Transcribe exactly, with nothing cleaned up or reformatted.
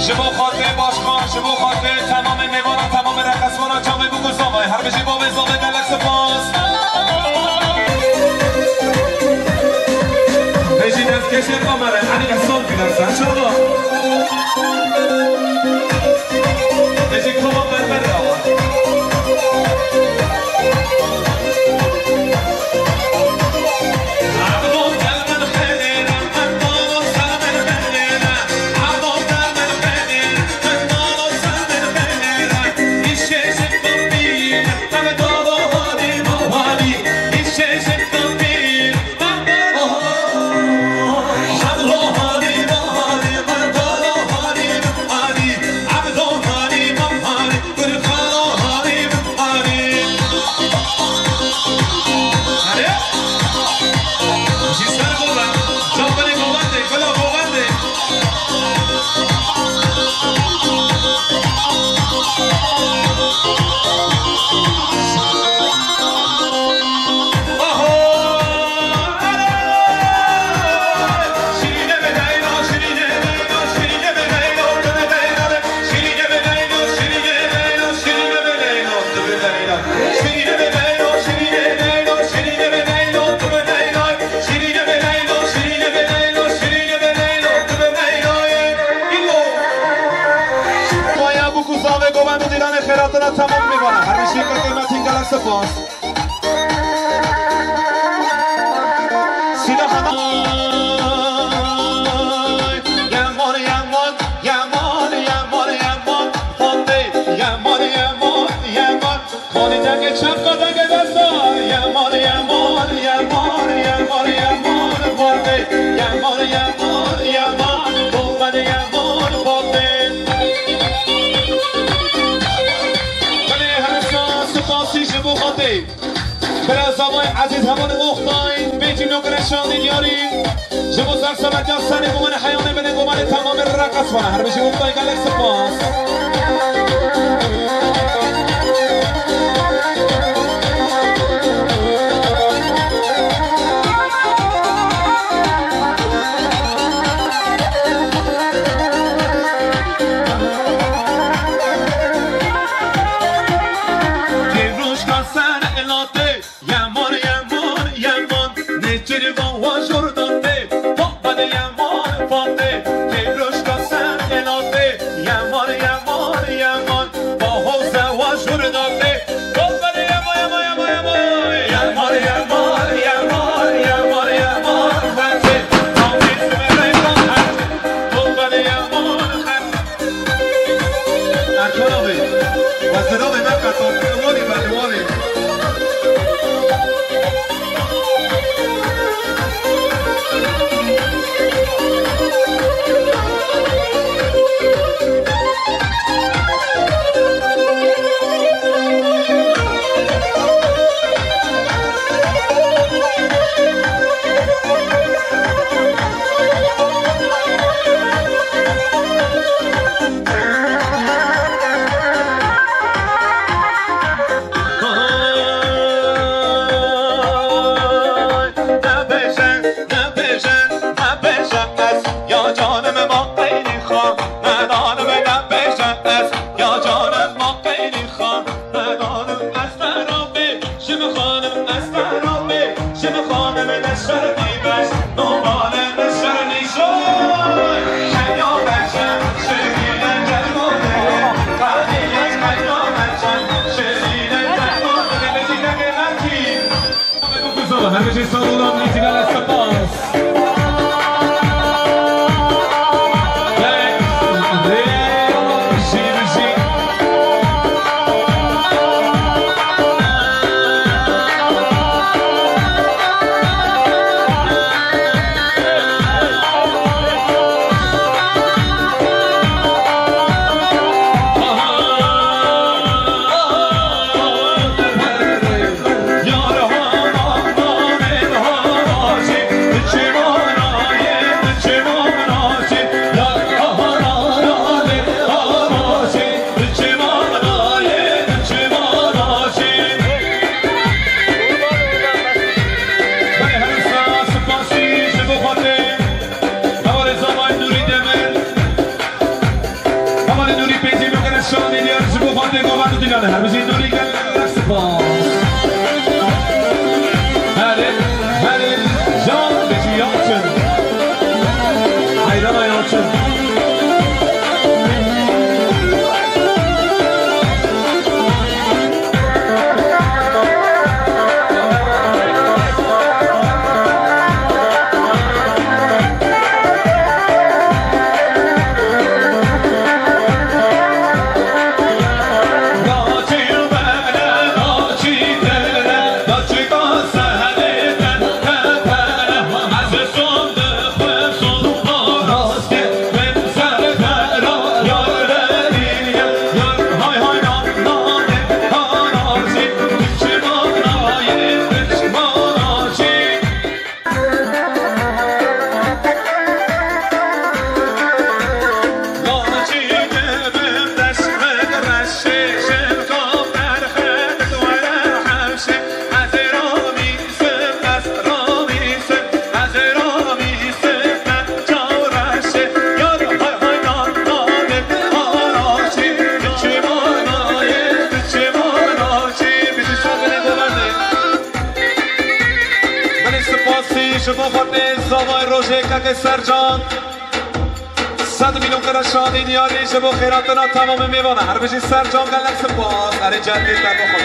Ji bo xatirê başkan, ji bo xatirê temamê mêvanan, temamê reqesvanan, çavê bûk û zavê, her bijî bavê zavê, gelek spas. Bijî destkeşê kamera, Elî Ehsan Güler, sen çawa? Bijî koma berber ya. Maya bûk û zavê govend û dîlanê xêratina temam mêvanan. Her bijî qedemetîn, gelek spas. Sîla Xana. Yeman, yeman, yeman, yeman, yeman. Fatê, yeman, yeman, yeman. Xalî dengê çepka dengê desta. Yeman, yeman, yeman, yeman, yeman. Fatê, yeman, yeman, yeman. Topan yeman, Fatê. Belê, her spas, spasî ji bo Xatê. Bira Zavay Ezîz, hevalê Oxtay, bêjî nokere şandî diyarî. Ji bo sersametiya serê gomanê heyanê binê gomanê temamê reqes vana. Her bijî Oxtay, gelek spas. Kêfroşka ser elatê, yeman, yeman, yeman, nêçîrvan wa jor datê, Fatê yeman, Fatê, kêfroşka ser elatê, yeman, yeman, yeman, baho se wa jor datê, Fatê yeman, yeman, yeman, yeman, yeman, yeman, yeman, yeman, yeman, Fatê, Fatê, Fatê, Fatê, Fatê yeman, Fatê. Erkan abi, wezira ve me qetan, wali ben wali. Nebêje, nebêje, nebêje ez ya canim ma qeynî xan, nedanim nebêje ez ya canim ma qeynî xan, nedanim ez te rabê, ji min xanim ez te rabê, ji min xanim ne şermî beş, nobale ne şermî şoy. Heya beçe, şirîne gelmane, qadîye heya beçe, şirîne gelmane, bezîne qêmetî. Her bijî sağ olun, îtîgale spas. Tê govend û dînane her bijî Nûrî, gelek spas. Herê, herê, can bijî Yalçin. Heyrana Yalçin. Belê spasî ji bo xwe tê zavayê rojê keke Sercan. Sed milyon qere şadî diyarî ji bo xêratina temamê mêvana. Her bijî Sercan, gelek spas. Erê, cerdê te bo xwe.